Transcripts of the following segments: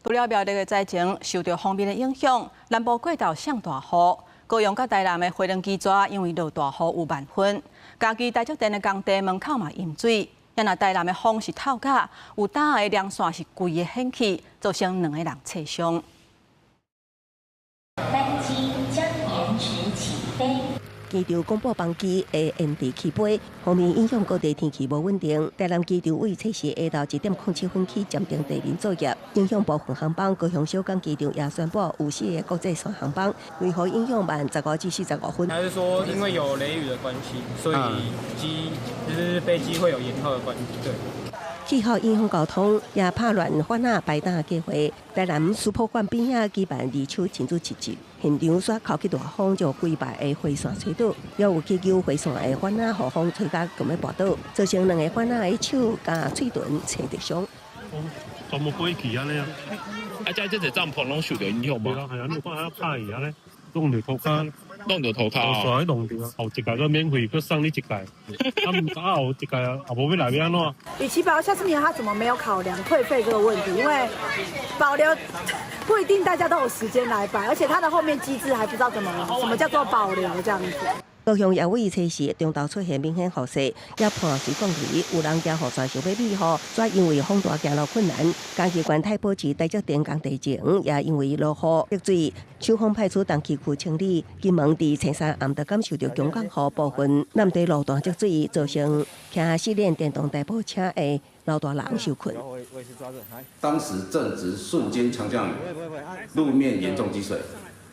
除了苗栗的災情受著鋒面的影響，南部過晝上大雨，高雄佮台南的飛輪機逝因為落大雨有慢分，嘉義台積電的工地門口嘛淹水，啊若台南的風是透甲，有搭的電線是規个掀去，造成兩個人切傷。班機將延遲起飛。機場公布班機會延遲起飛，鋒面影響各地天氣無穩定。台南機場為測試下晝1點07分起暫停地面作業，影響部分航班。高雄小港機場也宣布有四个國際線航班雷雨影響慢15至45分。還是說因為有雷雨的關係，所以機就是飛機會有延後的關係？對。氣候影響交通，也拍亂帆仔排檔計劃。台南蘇坡館邊仔舉辦二手親子市集，現場煞口起大風，將規排的花傘吹倒，也有去救花傘的帆仔，予風吹甲共欲跋倒，造成兩個帆仔的手佮喙唇切著傷。全部過去按呢啊！啊，這這濟帳篷攏受著影響無？係啊，你看遐歹去按呢，弄著塗跤，弄著塗跤，煞去弄著，後一屆閣免費，閣送你一屆，啊毋知後一屆也無欲來欲按怎？與其保留下次年，他怎麼沒有考量退費這個問題？因為保留不一定大家都有時間來擺，而且它的後面機制還不知道怎麼什麼叫做保留這樣子。高雄也為測試中晝出現明顯雨勢，也伴隨降雨，有人驚雨傘想欲避雨，煞因為風大行路困難。嘉義縣太保市台積電工地前也因為落雨積水，手風派出東區區清理。金門佇青山暗就感受著強降雨，部分南地路段積水，造成騎四輪電動代步車的老大人受困。當時正值瞬間強降雨，路面嚴重積水，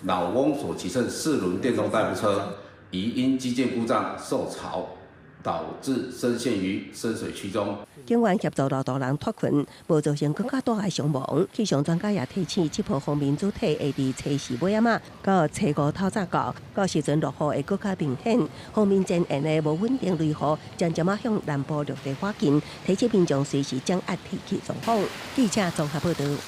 老翁所騎乘四輪電動代步車，疑因機件故障受潮，導致深陷於深水區中。警員協助老大人脫困，無造成更加大的傷亡。氣象專家也提醒，這波鋒面主體會佇初四尾仔仔到初五透早到，到時陣落雨會閣較明顯。鋒面前沿的無穩定雷雨，漸漸仔向南部陸地發進，提醒民眾隨時掌握天氣狀況。記者綜合報導。